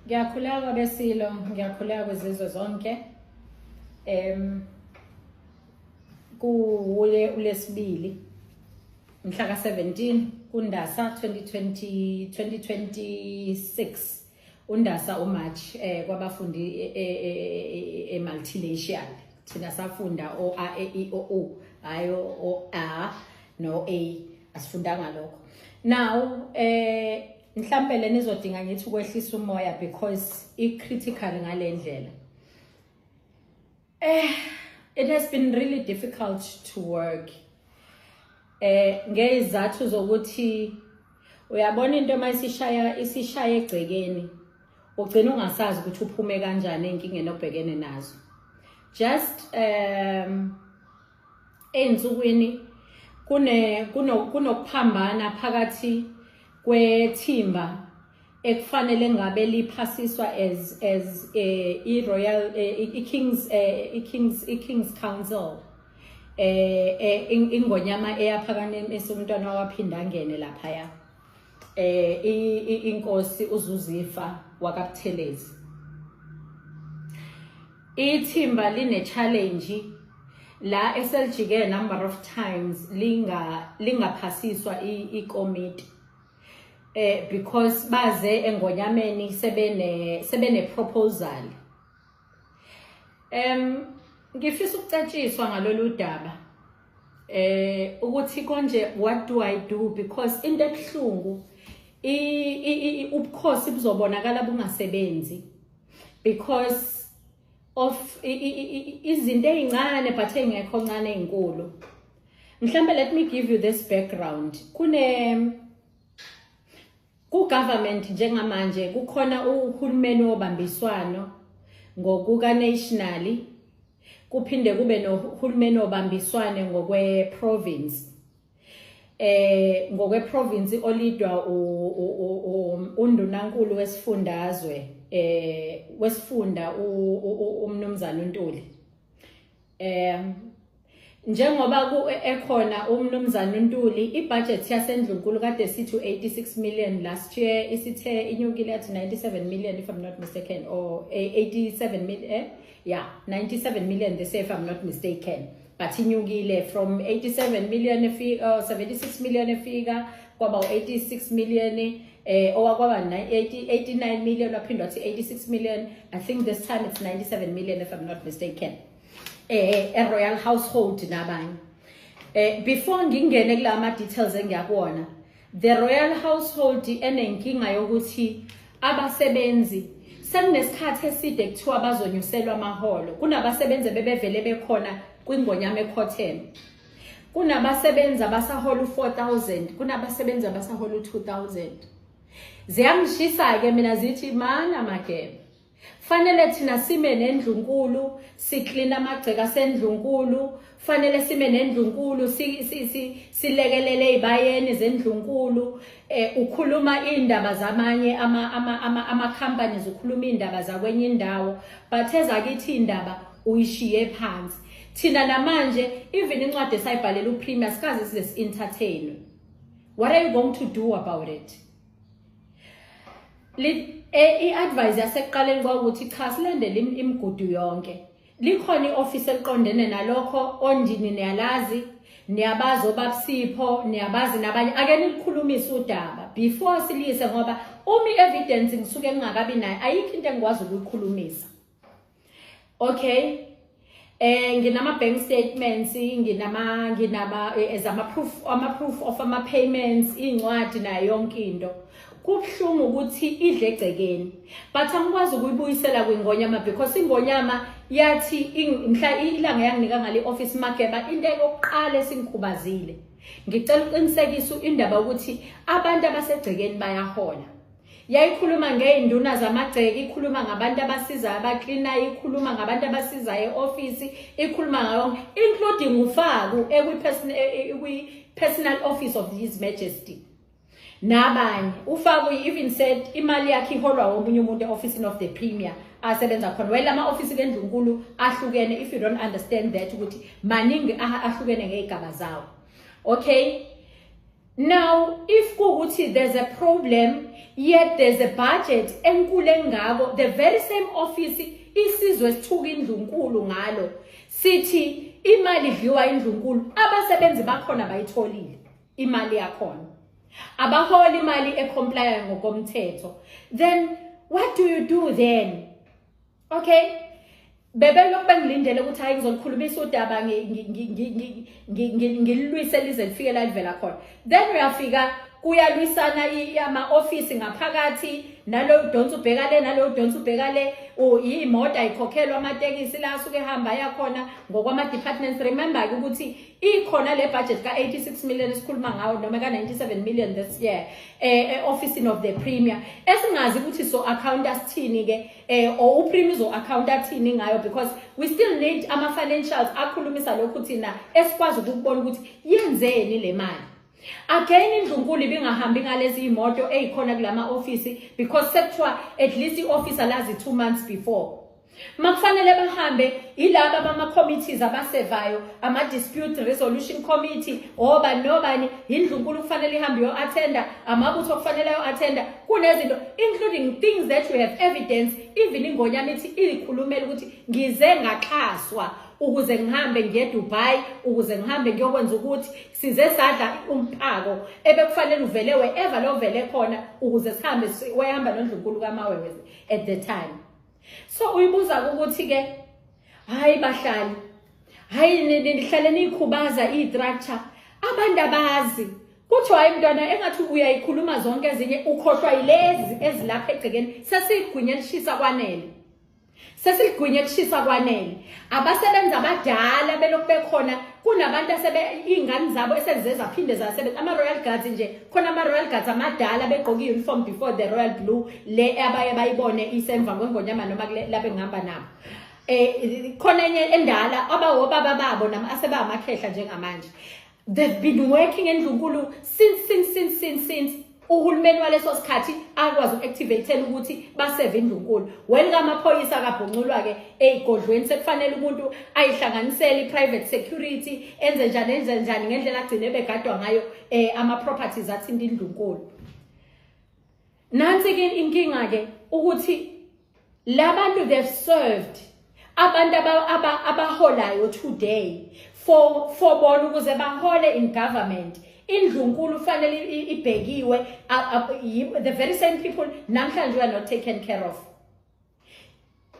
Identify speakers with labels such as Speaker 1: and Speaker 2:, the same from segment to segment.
Speaker 1: Ngiyakhuleka kwabesilo, ngiyakhuleka kwizizwe zonke. Kuwule ulesibili mhla ka-17 kuNdasa 2020 2026, uNdasa uMarch kwabafundi e-multiracial. Thina safunda o A E I O U, hayi o A no A, asifundanga lokho. Now mhlambe le nizodinga ngithi ukwehlisa umoya because i-critical ngalendlela. It has been really difficult to work ngezathu zokuthi uyabona into mayisishaya isishaya egcekeni, ugcina ungasazi ukuthi uphume kanjani enkingeni obhekene nazo. Just ey'nsukwini kunokuphambana phakathi kwethimba ekufanele ngabe liphasiswa as i-royal i-kings i-king's council, ingonyama eyaphakanyiswa umntwana waphinda angene laphaya, inkosi uZuzifa wakaButhelezi. Ithimba line challenge la eselijike number of times lingaphasiswa ikomiti because baze engonyameni sebene proposal. Ngifisa ukucatshiswa ngalolu daba ukuthi konje what do I do, because into ebuhlungu, ubukhosi buzobonakala bungasebenzi because of izinto ey'ncane but ey'ngekho ncane, ey'nkulu. Mhlambe let me give you this background. Kune ku-government njengamanje kukhona uhulumeni wobambiswano ngokuka nationally, kuphinde kube nohulumeni obambiswane ngokwe-province, ngokwe-province olidwa undunankulu wesifundazwe, wesifunda, umnumzana uNtuli. Njengoba ku ekhona umnumzana uNtuli, ibudget yasendlunkulu kade sithi 86 million last year, isithe inyukile yathi 97 million if I'm not mistaken, or 87 million, yeah, 97 million this year if I'm not mistaken, but inyukile from 87 million efika, 76 million efika kwaba 86 million, owakwaba 80 89 million, waphindwa wathi 86 million. I think this time it's 97 million if I'm not mistaken, e-royal household nabanye. Before ngingene kulama details engiyakuwona, the royal household enenkinga yokuthi abasebenzi sekunesikhathi eside kuthiwa bazonyuselwa amaholo. Kunabasebenzi bebevele bekhona kwingonyama ekhotheme, kunabasebenzi abasahola u4000, kunabasebenzi abasahola u2000. Ziyangishisa ke mina, zithi mana Mageba, fanele thina sime nendlunkulu, siklina amagceke asendlunkulu, fanele sime nendlunkulu, silekelele ibayeni zendlunkulu. Ukhuluma indaba zamanye ama companies, ukhuluma indaba zakwenye indawo, but ezakithi indaba uyishiye phansi. Thina namanje even incwadi esayibhalela uPremier sikaze size si-entertain. What are you going to do about it? I-advice yasekuqaleni kwawukuthi cha, silandele imigudu yonke. Likhona i-office eliqondene nalokho ondini, niyalazi, niyabazi obabusipho, niyabazi nabanye. Ake nilikhulumise udaba before siliyise, ngoba uma i-evidence ngisuke ngingakabi nayo, ayikho into engikwazi ukuyikhulumisa. Okay, nginama bank statements, nginama ezama proof of ama payments, incwadi nayo yonke into. Kubhlungu ukuthi idle egcekeni, but angikwazi ukuyibuyisela kwingonyama because ingonyama yathi mhla ilanga yanginika ngale office, "Mageba, into yokuqala esingikhubazile, ngicela uqinisekise indaba ukuthi abantu abasegcekeni bayahola." Yayikhuluma ngey'nduna zamagceke, ikhuluma ngabantu abasizayo, abaklinayo, ikhuluma ngabantu abasizayo e-ofisi, ikhuluma ngayo including uFaku ekwi-personal office of His Majesty nabanye. UFaku even said imali yakhe iholwa omunye umuntu e-ofisini of the Premier asebenza khona. Well, ama-ofisi kendlunkulu ahlukene, if you don't understand that ukuthi maningi, ahlukene ngey'gaba zawo. Okay. Now if kuwukuthi there's a problem, yet there's a budget enkulu engako, the very same office isizwe sithuka indlunkulu ngalo, sithi imali idliwa indlunkulu, abasebenzi bakhona bayitholile imali yakhona, abaholi imali e-comply ngokomthetho, then what do you do then? Okay, bebelokhu bengilindele ukuthi hayi, ngizolikhulumisa udaba, ngililwise lize lifike la livela khona. Then uyafika kuyalwisana ama-ofisi ngaphakathi, nalo udonsa ubheka le, nalo udonsa ubheka le. Iy'moto ayikhokhelwa, amatekisi la asuke ehamba yakhona ngokwama-departments. Remember-ke ukuthi ikhona le budget ka-86 million esikhuluma ngawo, noma ka-97 million this year, e-officini of the premier, esingazi ukuthi so account asithini-ke, or upremier uzo-account athini ngayo, because we still need ama-financials akhulumisa lokhu thina esikwazi ukukubona ukuthi yenzeni le mali. Again, indlunkulu ibingahambi ngalezi imoto eyikhona kulama ofisi, because sekuthiwa at least i-office alazi 2 months before makufanele bahambe. Ilaba bama-committees abasevayo, ama-dispute resolution committee, obani nobani, indlunkulu kufanele ihambe iyo-attenda, amabutho kufanele ayo-attenda. Kunezinto, including things that you have evidence, even ingonyama ithi iyikhulumela ukuthi ngize ngaxhaswa ukuze ngihambe ngiye eDubai, ukuze ngihambe ngiyokwenza ukuthi size sadla umphako ebekufanele uvele wherever lo vele khona ukuze sihambe, wayehamba nondlunkulu kaMawewe at the time. So uyibuza ukuthi ke, hayi bahlali, hayi, nihlale niyikhubaza i-structure, abantu abazi. Kuthiwa hayi mntwana, engathi uyayikhuluma zonke ezinye, ukhohlwa yilezi ezilapha egcekeni. Sesigwinye lishisa kwanele, sesigwinye kushisa kwanele. Abasebenzi abadala belokhu bekhona, kunabantu asebe iy'ngane zabo esezize zaphinde zasebenza, ama-royal guards nje khona, ama-royal guards amadala begqoke i-uniform before the royal blue le abaye bayibone isemva kwengonyama, noma kule lapho engihamba nabo, khona enye endala abawobaba babo nama aseba amakhehla njengamanje. They've been working endlunkulu since uhulumeni waleso sikhathi akwazi uku-activate ukuthi baseve indlunkulu. Well, kamaphoyisa akabhunculwa-ke ey'godlweni, sekufanele umuntu ayihlanganisele i-private security, enze njani, enze njani, ngendlela agcine begadwa ngayo ama-properties athinta indlunkulu. Nansi-ke inkinga-ke, ukuthi labantu, they've served abantu abaholayo today for bona ukuze bahole in government. Indlunkulu fanele ibhekiwe, the very same people namhlanje are not taken care of.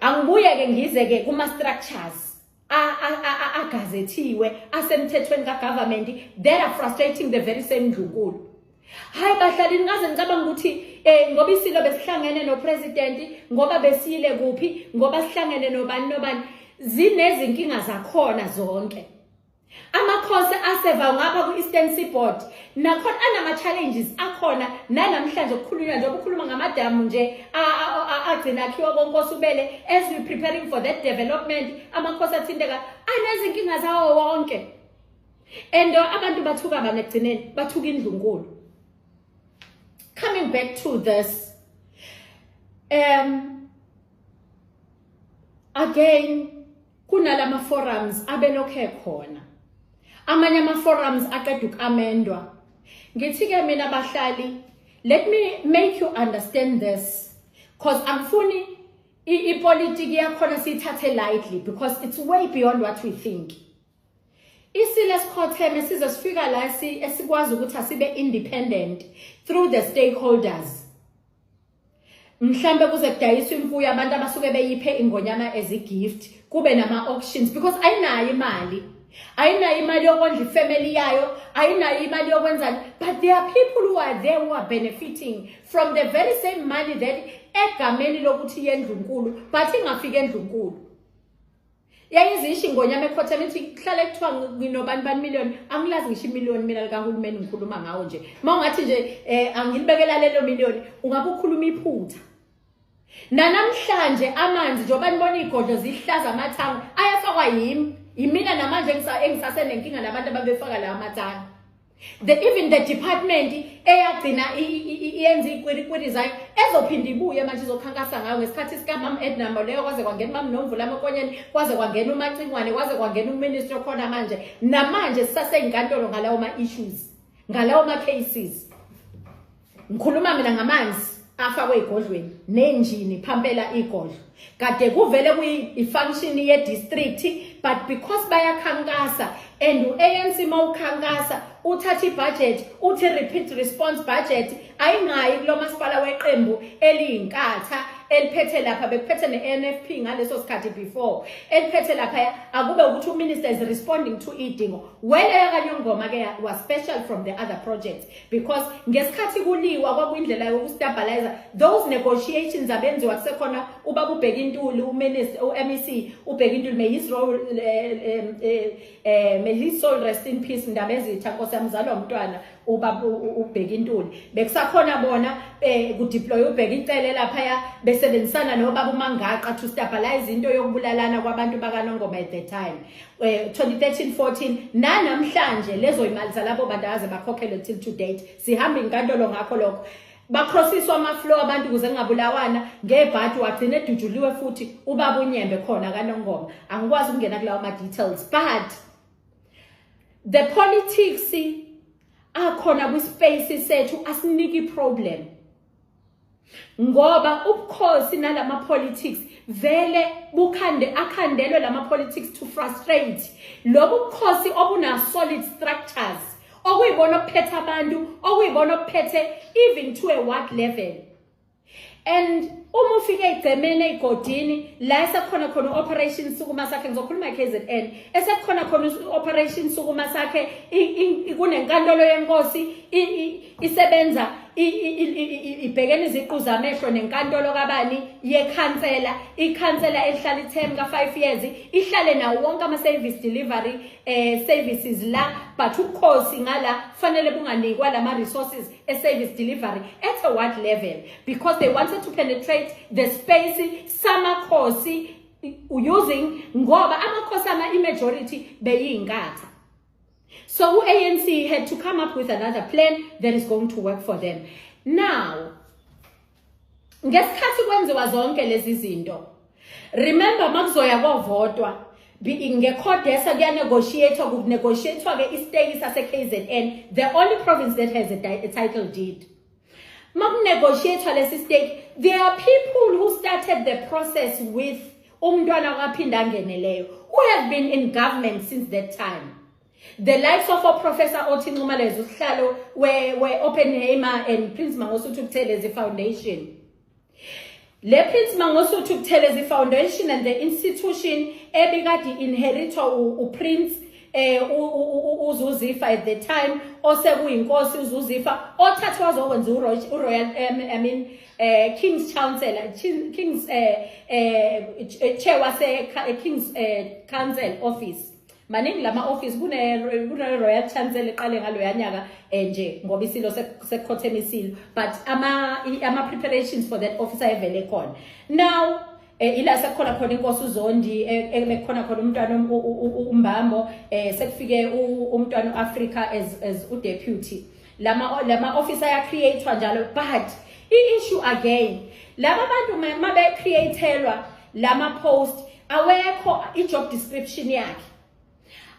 Speaker 1: Angibuye ke ngize ke kuma structures agazethiwe asemthethweni ka-government that are frustrating the very same ndlunkulu. Hayi bahlali, ningaze ngicabanga ukuthi ngoba isilo besihlangene no-president, ngoba besile kuphi, ngoba sihlangene nobani nobani, zinezinkinga zakhona zonke. Amakhosi aseva ngapha ku-Eastern Seaboard nakhona anama-challenges akhona nanamhlanje kukhulunywa, njengoba ukhuluma ngamadamu nje agcina akhiwa konkosi ubele. As we preparing for that development, amakhosi athinteka anezinkinga zawo wonke, and abantu bathuka bani ekugcineni? Bathuka indlunkulu. Coming back to this, again kunalama forums abelokhe khona, amanye ama forums aqeda ukamendwa. Ngithi ke mina bahlali, let me make you understand this, cause angifuni ipolitiki yakhona siyithathe lightly, because it's way beyond what we think. Isilo esikhotheme size sifika la esikwazi ukuthi asibe independent through the stakeholders. Mhlambe kuze kudayiswa imfuyo abantu abasuke beyiphe ingonyama as a gift, kube nama auctions, because ayinayo imali, ayinayo imali yokondla ifamily yayo, ayinayo imali yokwenzani, but there are people who are there who are benefiting from the very same money that egameni lokuthi yendlunkulu, but ingafiki endlunkulu. Yayizisho ingonyama ekhotheme ithi kuhlale kuthiwa nginobani bani million, angilazi ngisho imiliyoni mina likahulumeni ngikhuluma ngawo nje. Uma ungathi nje angilibekela lelo miliyoni, ungabe ukhuluma iphutha. Nanamhlanje amanzi, njengoba nibona iy'godlo zihlaza amathangi, ayafakwa yimi, yimina namanje engisasenenkinga nabantu ababefaka lawa mathangi. The even the department eyagcina iyenza iy'kwirikwiri zayo, ezophinda ibuye manje izokhankasa ngayo ngesikhathi sikamam Edna Molewa, kwaze kwangena umam Nomvula Mokonyane, kwaze kwangena uMacingwane, kwaze kwangena uminister okhona manje. Namanje sisasey'nkantolo ngalawo ma-issues. Ngalawo ma cases ngikhuluma mina ngamanzi afakwe egodlweni nenjini phampela igodlo, kade kuvele kuyi-function ye-district, but because bayakhankasa and u-ANC mawukhankasa uthatha i-budget, uthi rapid response budget ayingayi kulo masipala weqembu eliyinkatha eliphethe lapha, bekuphethe ne-NFP ngaleso sikhathi before, eliphethe lapha, akube ukuthi uminister is responding to idingo. Well, eyakaNongoma ke was special from the other projects because ngesikhathi kuliwa kwakuyindlela yokustabilize those negotiations abenziwa kusekhona ubaba uBheki Ntuli, uminister, u-MEC uBheki Ntuli, may his soul rest in peace. Ndaba ezitha, Nkosi yamzalwa umntwana ubaba uBheki Ntuli, bekusakhona bona kudeploy uBheki Icele lapha, besebenzisana nobaba uMangaqa to stabilize into yokubulalana kwabantu bakaNongoma at the time, 2013 14. Nanamhlanje lezo imali zalabo bantu akaze bakhokhelwe till to date. Sihamba inkantolo ngakho lokho. Bacrossiswa ama-floor abantu ukuze kungabulawana ngebhadi, wagcina edutshuliwe futhi ubaba uNyembe khona kaNongoma. Angikwazi ukungena kulawo ma-details, but the politics akhona kwispace sethu asiniki problem, ngoba ubukhosi nalama politics vele bukhande akhandelwe lama politics to frustrate lobu bukhosi obuna solid structures, okuyibona okuphethe abantu, okuyibona okuphethe even to a ward level. And uma ufike egcemeni egodini la esekhona khona operation Sukuma Sakhe, ngizokhuluma KZN, esekhona khona operation Sukuma Sakhe, kunenkantolo yenkosi isebenza ibhekene iziqu zamehlo nenkantolo kabani yekhansela, ikhansela elihlala i-term ka-5 years, ihlale nawo wonke ama-service delivery services la, but ubukhosi ngala fanele bunganikwa lama resources e-service delivery at a ward level because they wanted to penetrate the space samakhosi using, ngoba amakhosi ama i-majority beyinkatha. So u-ANC had to come up with another plan that is going to work for them. Now, ngesikhathi kwenziwa zonke lezi zinto, remember, makuzoya kovotwa ngeCODESA, kuyanegotiate, kunegotiatwa ke istake sase KZN, the only province that has a title deed. Makunegotiatwa lesi stake, there are people who started the process with umntwana kwaPhindangene who have been in government since that time, the likes of Professor Oti Nxumalo, usihlalo we Oppenheimer and Prince Mangosuthu Buthelezi Foundation. Le Prince Mangosuthu Buthelezi Foundation and the institution ebikade inheritwa uPrince uZuzifa at the time, osekuyinkosi uZuzifa, othathwa wazokwenza uRoyal, I mean, King's Chancellor, King's chair wase King's Council office. Maningi lama office, kune Royal Chancellor eqale ngaloya nyaka nje ngoba isilo sekukhothema isilo, but ama preparations for that office ayevele khona. Now ila sekukhona khona inkosi uZondi, ekukhona khona umntwana uMbambo, sekufike umntwana uAfrica as udeputy. Lama office aya createwa njalo, but i-issue again, laba bantu mabe createlwa lama post, awekho i-job description yakhe,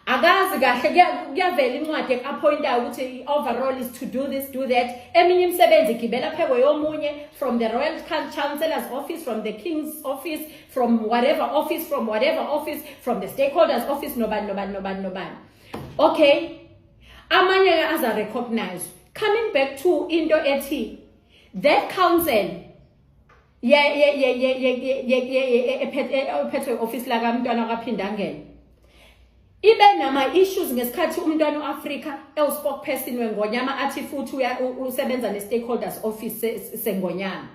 Speaker 1: akazi kahle. Kuyavela incwadi ekuappointayo ukuthi overall is to do this, do that. Eminye imisebenzi igibela pheko yomunye from the Royal Chancellor's office, from the King's office, from whatever office, from whatever office, from the stakeholders office, nobani nobani nobani nobani. Okay, amanye ke aza recognize. Coming back to into ethi that council ye ephethwe office la kaMntwana kaPhindangene ibe nama issues ngesikhathi umntwana uAfrika ewu spokesperson wengonyama, athi futhi usebenza ne stakeholders office sengonyama,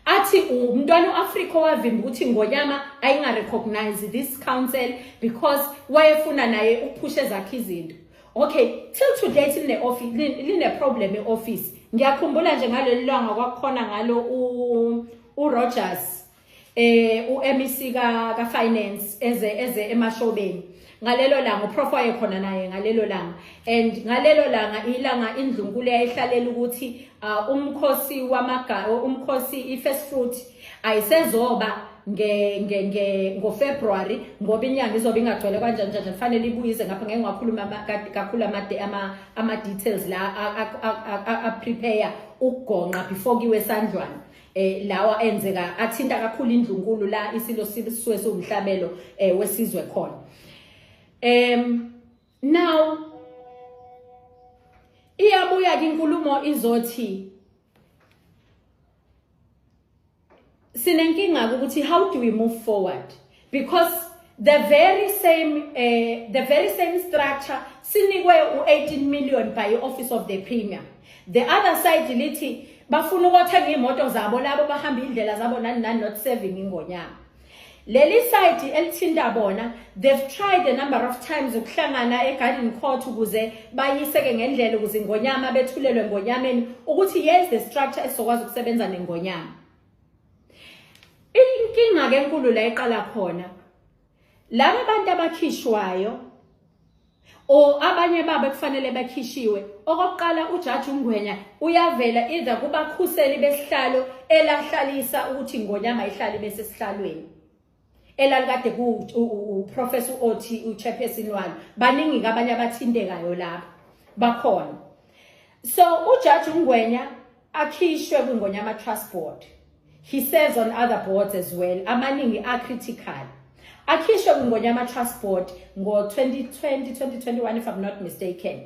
Speaker 1: athi umntwana uAfrika wavimba ukuthi ingonyama ayinga recognize this council because wayefuna naye ukuphusha ezakhe izinto. Okay, till to date line office line problem e-office. Ngiyakhumbula nje ngaleli langa kwakukhona ngalo uRogers, uMEC ka finance, eze emashobeni ngalelo langa, uprof wayekhona naye ngalelo langa. And ngalelo langa, ilanga indlunkulu yayihlalela ukuthi umkhosi wamaga, umkhosi i-first fruit ayisezoba nge nge nge ngoFebruary ngoba inyanga izobe ingagcwele kanjani njani, kufanele ibuyize ngapha. Ngeke ngiwakhuluma kakhulu ama ama details la a prepare ukugonqa before kiwe sandlwana lawa enzeka athinta kakhulu indlunkulu la isilo sisuke siwumhlabelo wesizwe khona. Now iyabuya ke inkulumo izothi sinenkinga ukuthi how do we move forward, because the very same structure sinikwe u18 million by Office of the Premier. The other side lithi bafuna ukuthenga imoto zabo labo, bahamba indlela zabo, nani nani, not serving ingonyama. Leli side elithinta bona, they've tried a number of times ukuhlangana eGarden Court ukuze bayiseke ngendlela ukuze ingonyama bethulelwe ngonyameni ukuthi yes, the structure esizokwazi ukusebenza nengonyama. Inkinga ke enkulu la iqala khona, laba bantu abakhishwayo o abanye babo kufanele bakhishiwe. Okokuqala, ujaji uNgwenya uyavela either kubakhuseli besihlalo elahlalisa ukuthi ingonyama ihlale bese sihlalweni elalikade ku uProfessor Othi uchairperson walo. Baningi abanye abathintekayo lapho bakhona. So ujaji uNgwenya akhishwe kwiNgonyama Trust Board. He serves on other boards as well, amaningi a-critical. Akhishwe kwiNgonyama Trust Board ngo-2020, 2021, if I'm not mistaken,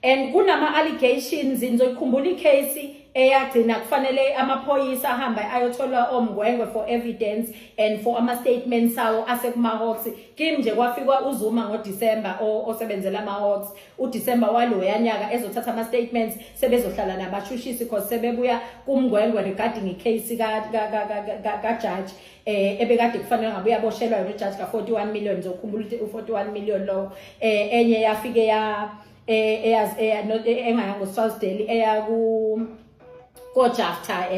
Speaker 1: and kunama allegations. Ngizoyikhumbula icase eyagcina kufanele amaphoyisa ahambe ayothola omngwengwe for evidence and for ama statements awo asekuma Hawks. Kimi nje kwafika uZuma ngoDecember osebenzela ama Hawks, uDecember waloya nyaka, ezothatha ama statements, sebezohlala nabashushisi because sebebuya kumngwengwe regarding icase ka judge ebekade kufanele ngabe uyaboshelwa yona, ujudge ka 41 million. Ngizokhumbula ukuthi u41 million lo enye yafike ya engaya ngo-South eya ku koJafta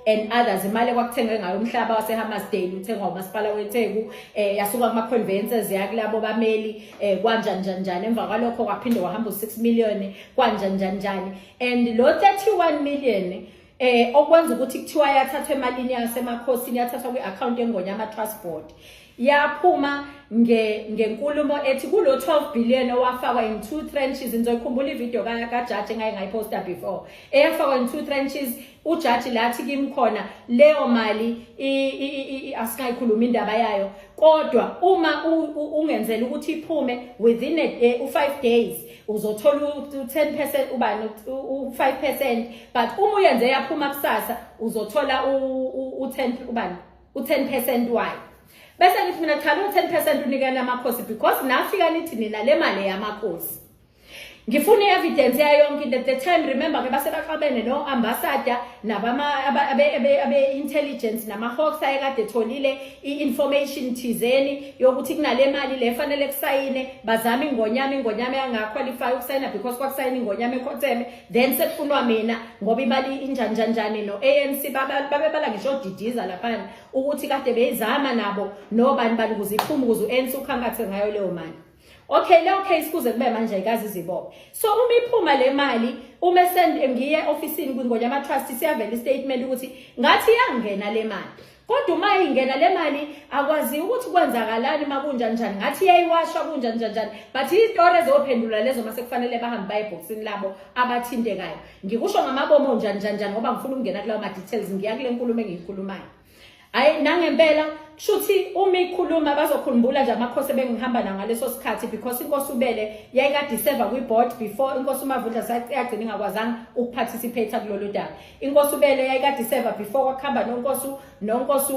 Speaker 1: and others, imali ekwakuthengwe ngayo umhlaba waseHammarsdale uthengwa umasipala weTheku, yasuka kuma conveyances yakulabo bameli, kwanjani njani njani. Emva kwalokho kwaphinde kwahamba u6 million, kwanjani njani njani, and lo 31 million okwenza ukuthi kuthiwa yathathwa emalini yasemakhosini, yathathwa kwi-account yeNgonyama Trust Board, yaphuma ngenkulumo ethi kulo 12 billion owafakwa in two tranches. Ngizoyikhumbula ivideo ka judge engake ngayiposta before, eyafakwa in two tranches. Ujaji lathi kimi khona leyo mali asingayikhuluma indaba yayo, kodwa uma ungenzela ukuthi iphume within u5 days uzothola u10%, ubani, u5%, but uma uyenze yaphuma kusasa uzothola u10, ubani, u10% wayo. Bese ngithi mina cha, lo 10% unikela amakhosi because nafika nithi nina le mali yamakhosi. Ngifuna i-evidence yayo yonke into. At the time, remember ke, base baxabene no-ambassador nabama abe-intelligence nama-hawks ayekade etholile i-information thizeni yokuthi kunale mali le fanele kusayine. Bazama ingonyama, ingonyama yangaqualify ukusayina because kwakusayina ingonyama ekhotheme. Then sekufunwa mina ngoba imali injani njani njani. No-ANC babebala ngisho odidiza laphana ukuthi kade beyizama nabo nobani bani ukuze iphume, ukuze u-ANC ukhankathe ngayo leyo mali. Okay, leyo case kuze kube manje ayikaze izibophe. So uma iphuma le mali, uma send ngiye ofisini kwiNgonyama Trust, siyavela istatement ukuthi ngathi iyangena le mali, kodwa uma ingena le mali akwazi ukuthi kwenzakalani, makunjani njani, ngathi iyayiwashwa, kunjani njani njani. But izitori ezophendula lezo mase kufanele bahambe baye ebhokisini labo abathintekayo. Ngikusho ngamabomo njani njani njani ngoba ngifuna ukungena kulawo ma-details, ngiya kule nkulumo engiyikhulumayo. Hayi, nangempela kushuthi uma ikhuluma bazokhumbula nje amakhosi ebengihamba nawo ngaleso sikhathi, because inkosi uBele yayikade iseva kwi-board before inkosi uMavundla yagcina ingakwazanga ukuparticipate kulolu daba. Inkosi uBele yayikade iseva before kwakuhamba nonkosi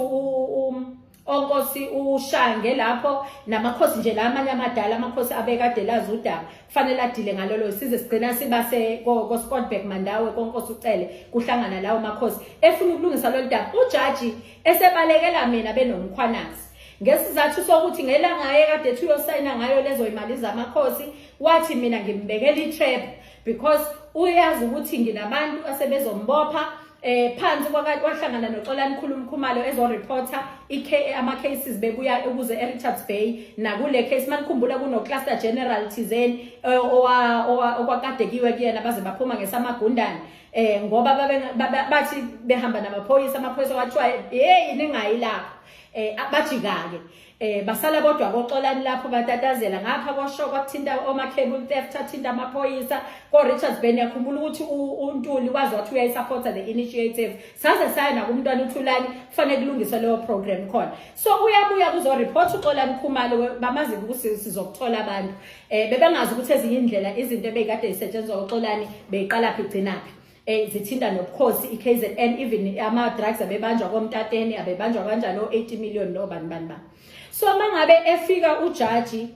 Speaker 1: onkosi uShange lapho, namakhosi nje la amanye amadala, amakhosi abekade lazi udaba kufanele adile ngalolo, size sigcina siba se ko Scottburgh Mandawe konkosi uCele, kuhlangana lawo makhosi efuna ukulungisa lolu daba. Ujaji esebalekela mina benoMkhwanazi ngesizathu sokuthi ngelanga ayekade ethi uyosayina ngayo lezo imali zamakhosi, wathi mina ngimbekela i-trap because uyazi ukuthi nginabantu asebezombopha phansi. Kwahlangana noXolani Khuluma Khumalo ezoreporta ama cases bebuya ukuze eRichards Bay nakule case. Manikhumbula kuno cluster general thizeni owa okwakade kiwe kuyena baze baphuma ngesamagundane. Ngoba bathi behamba namaphoyisa, amaphoyisa kwathiwa, "Hey, ningayi lapho." Bajika-ke, basala bodwa koXolani lapho, batatazela ngapha kosho kwakuthinta oma-cable theft, athinta amaphoyisa ko-Richards Bay. Yakhumbula ukuthi uNtuli wazi wathi uyayisupporta the initiative, saze saya nakumntwana uThulani, kufanele kulungiswe leyo program khona. So uyabuya kuzoreport uXolani Khumalo, bamazi ukuthi sizokuthola abantu. Bebengazi ukuthi ezinye indlela izinto ebeyikade zisetshenziswa uXolani beyiqalaphi, igcinaphi, zithinta nobukhosi iKZN, even ama drugs abebanjwa komtateni, abebanjwa kanjani o80 million nobani bani ba. So mangabe efika ujaji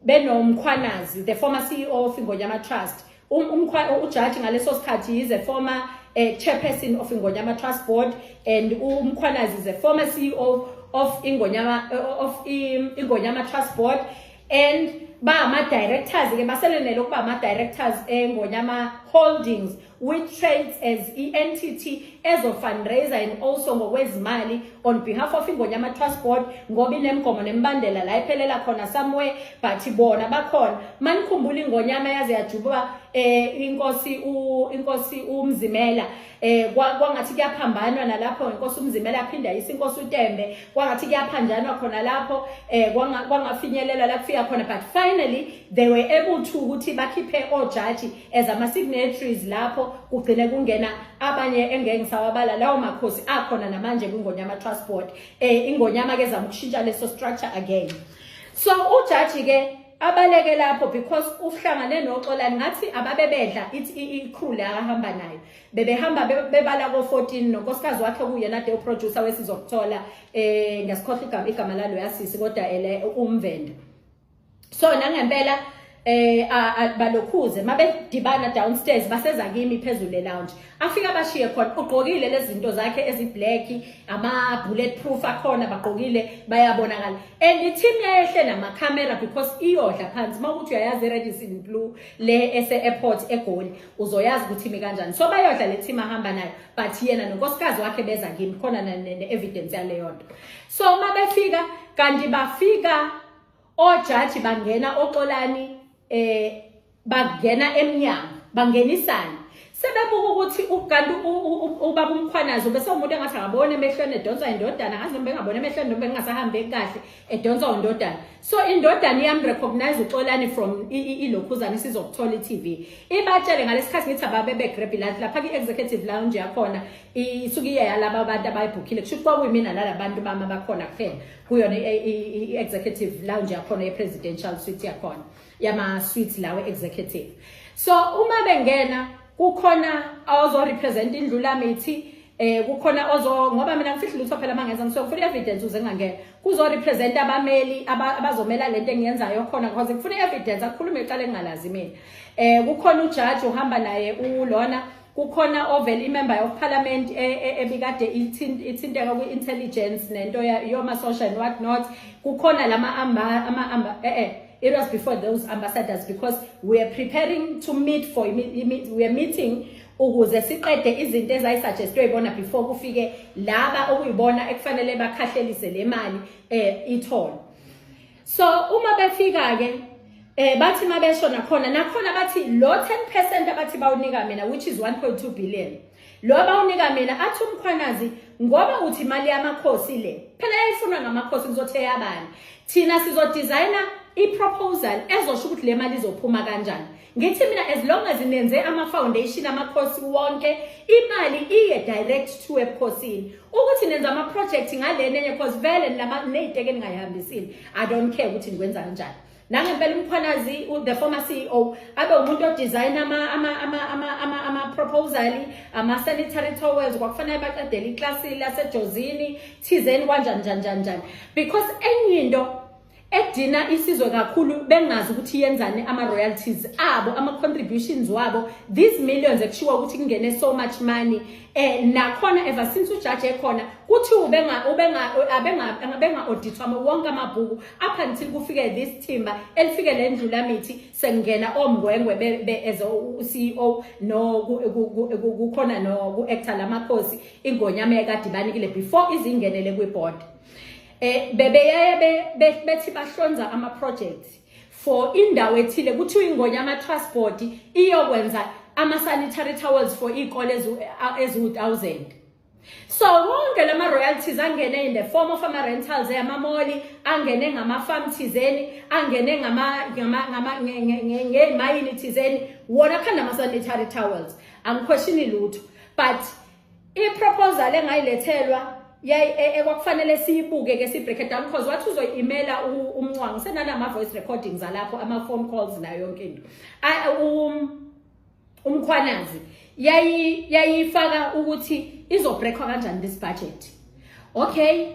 Speaker 1: benoMkhwanazi, the former CEO of Ingonyama Trust, ujaji ngaleso sikhathi is a former chairperson of Ingonyama Trust Board and uMkhwanazi is a former CEO of Ingonyama Trust Board and ba ama directors ke, baselenele ukuba ama directors eNgonyama Holdings, which trades as i-entity ezo fundraiser and also ngokwezimali on behalf of Ingonyama Trust Board, ngoba inemigomo nemibandela la iphelela khona somewhere, but bona bakhona. Manikhumbula iNgonyama yaze yajuba inkosi uMzimela, kwangathi kuyaphambanwa nalapho inkosi uMzimela aphinda yisa inkosi uTembe, kwangathi kuyaphanjanwa khona lapho, kwangafinyelela la kufika khona, but finally they were able to ukuthi bakhiphe ojaji as ama signatories lapho, kugcine kungena abanye engeke ngisawabala lawo makhosi akhona namanje kwiNgonyama Trust Board. Ingonyama ke zama ukushintsha leso structure again. So ujaji ke abaleke lapho because uhlangane noXolani, ngathi ababebedla ithi i-crew le akahamba nayo, bebehamba bebala ko-14 nonkosikazi wakhe kuyena de uproducer wesizokuthola, ngiyasikhohlwa igama lalo yasisi, kodwa ele umvenda. So nangempela balokhuze mabedibana downstairs, baseza kimi phezulu e-lounge, afika bashiye khona ugqokile lezi zinto zakhe ezi-black, ama bulletproof akhona, bagqokile bayabonakala, and i-team yayehle namakhamera because iyodla phansi. Mawukuthi uyayazi i-Radisson Blu le ese-airport eGoli, uzoyazi ukuthi imi kanjani. So bayodla le team ahamba nayo, but yena nonkosikazi wakhe beza kimi khona ne-evidence yaleyo nto. So mabefika, kanti bafika ojaji bangena oXolani, bangena eminyango, bangenisana, sebebuka ukuthi kanti ubaba uMkhwanazi bese umuntu engathi akabona emehlweni, edonswa indodana, ngazi noma engabona emehlweni noma engasahambeki kahle, edonswa indodana. So indodana iyamrecognize uXolani from ilokhuzana isizokuthola i-TV, ibatshele ngalesikhathi ngithi ababe begrab lapha ki-executive lounge yakhona, isuke iye yalaba abantu abayibhukhile, kusho ukuthi kwakuyimina nalabantu bami abakhona kuphela kuyona i-executive lounge yakhona, ye-presidential suite yakhona, yama-suites lawo executive. So uma bengena, kukhona ozo-represent indlulamithi, kukhona ozo, ngoba mina ngifihla lutho phela mangenza, ngisuke ngifuna evidence uze ngingangena, kuzo represent abameli abazomela lento engiyenzayo khona, because ngifuna evidence, akukhulume icala engingalazi mina. Kukhona ujaji uhamba naye ulona, kukhona ovela imember of parliament ebikade ithinteka kwi-intelligence nento yoma social and what not, kukhona lama amba ama amba it was before those ambassadors, because we are preparing to meet for we are meeting ukuze siqede izinto ezayisuggestwe ibona before kufike laba okuyibona ekufanele bakhahlelise le mali ithole. So uma befika ke, bathi mabesho nakhona bathi lo 10% abathi bawunika mina, which is 1.2 billion, lo bawunika mina, athi uMkhwanazi, ngoba uthi imali yamakhosi le phela yayifunwa ngamakhosi, ngizothe yabani, thina sizodesigna i-proposal ezosho ukuthi le mali izophuma kanjani. Ngithi mina, as long as nenze ama-foundation amakhosi wonke, imali iye direct to ebukhosini, ukuthi nenza ama-project ngalena enye, cause vele ney'teke ningayihambisile, I don't care ukuthi nikwenza kanjani. Nangempela uMkhwanazi, the former CEO, abe umuntu odesign ama proposal, ama sanitary towels, kwakufanele baqedele iklasi laseJozini thizeni, kanjani njani njani njani, because enye into edina isizwe kakhulu bengazi ukuthi yenzani ama royalties abo, ama contributions wabo, these millions ekushiwo ukuthi kungene so much money. Nakhona ever since ujaji ekhona, kuthi ubenga auditwa wonke amabhuku up until kufike this team elifike le ndlulamithi, sengena omngwengwe be as u CEO, no kukhona no ku actor lamakhosi ingonyama ekadibanikile before izingenele kwi board. Bebeyeye bethi bahlonza ama projects for indawo ethile, kuthiwa Ingonyama Trust Board iyokwenza ama-sanitary towels for iy'kole eziwu-1000. So wonke lama royalties angene in the form of ama rentals yamamoli, angene ngama farm thizeni, angene ngama ngama ngama ngemayini thizeni, wona khanda ama sanitary towels. Angiquestioni lutho, but i-proposal engayilethelwa ekwakufanele siyibuke ke, si-break it down, because wathi uzoyi-emaila umncwango senanama voice recordings alapho, ama phone calls nayo yonke into. UMkhwanazi yayifaka ukuthi izobreakwa kanjani this budget. Okay,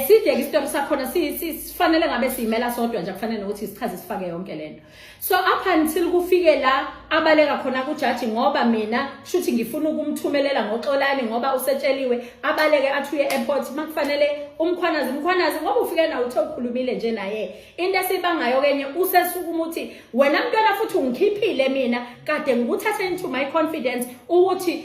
Speaker 1: sideke isitori sakhona, sifanele ngabe siyimela sodwa nje, kufanele nokuthi sichaze, sifake yonke lento. So up until kufike la abaleka khona kujaji, ngoba mina shuthi ngifuna ukumthumelela ngoXolani, ngoba usetsheliwe, abaleke athi uye airport. Makufanele uMkhwanazi, Mkhwanazi, ngoba ufike nawe, uthe ukhulumile nje naye, into esibangayo kenye usesukuma uthi, "Wena mntwana, futhi ungikhiphile mina kade ngikuthathe into my confidence ukuthi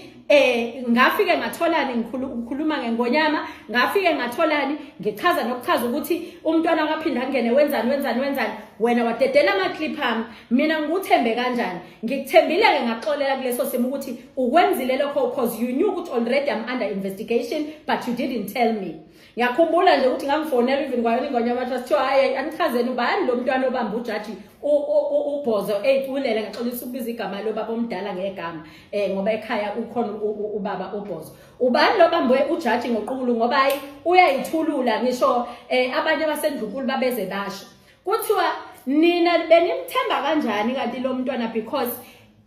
Speaker 1: ngafike ngatholani ngikhuluma ngengonyama, ngafike ngatholani ngichaza nokuchaza ukuthi umntwana wakaphinda angene, wenzani, wenzani, wenzani. Wena wadedela ama-clip ami, mina ngikuthembe kanjani? Ngikuthembile-ke, ngaxolela kuleso simo ukuthi ukwenzile lokho because you knew ukuthi already I'm under investigation, but you didn't tell me." Ngiyakhumbula nje ukuthi ngangifonela even kwayona iNgonyama Trust, kuthiwa, "Hayi, anichazeni ubani lo mntwana obamba ujaji uBhozo eyiculele." Ngaxolisa ukubiza igama lobaba omdala ngegama, ngoba ekhaya ukhona ubaba uBhozo. "Ubani lo bambe ujaji ngoqulu, ngoba hayi, uyayithulula?" Ngisho abanye abasendlunkulu babeze basho, kuthiwa, "Nina benimthemba kanjani kanti lo mntwana? Because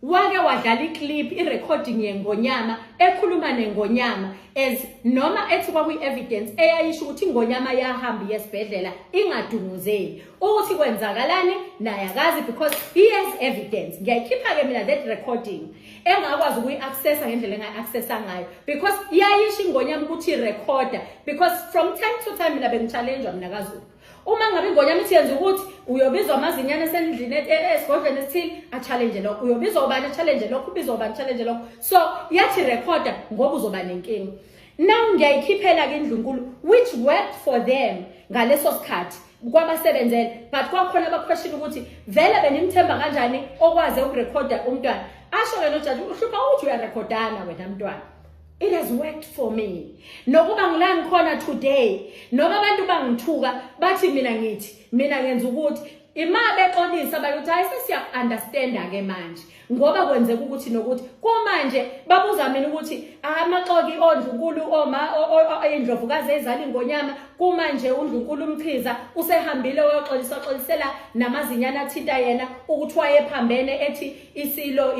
Speaker 1: wake wadlala iclip, i-recording yengonyama ekhuluma nengonyama," as noma ethi kwakuyi-evidence eyayisho ukuthi ingonyama yahamba iye esibhedlela ingadunguzeli, ukuthi kwenzakalani naye akazi, because he has evidence. Ngiyayikhipha-ke mina that recording engakwazi ukuyi-accessa ngendlela engayi-accessa ngayo, because iyayisho ingonyama ukuthi irekhoda, because from time to time mina bengi-challenge-wa mina kaZulu. Uma ngabe ingonyama ithi yenza ukuthi uyobizwa amazinyane esendlini, esigodlweni esithile, a-challenge lokho, uyobizwa ubani a-challenge lokho, ubizwa ubani a-challenge lokho. So yathi rekhoda ngoba uzoba nenkinga. Now ngiyayikhiphela-ke indlunkulu, which worked for them ngaleso sikhathi, kwabasebenzela, but kwakhona abaquestion ukuthi vele benimthemba kanjani okwazi ukurekhoda umntwana. Asho-ke nojaji, "Uhlupha ukuthi uyarekhodana wena mntwana." It has worked for me nokuba ngila ngikhona today, noma abantu bangithuka bathi mina ngithi mina ngenza ukuthi ima bexolisa bayothi, "Hayi, sesiya-understanda-ke manje ngoba kwenzeka ukuthi nokuthi." Kumanje babuza mina ukuthi amaxoki ondlunkulu, oma indlovukazi ezala ingonyama. Kumanje undlunkulu uMchiza usehambile wayoxolisa, xolisela namazinyane athinta yena ukuthi wayephambene, ethi isilo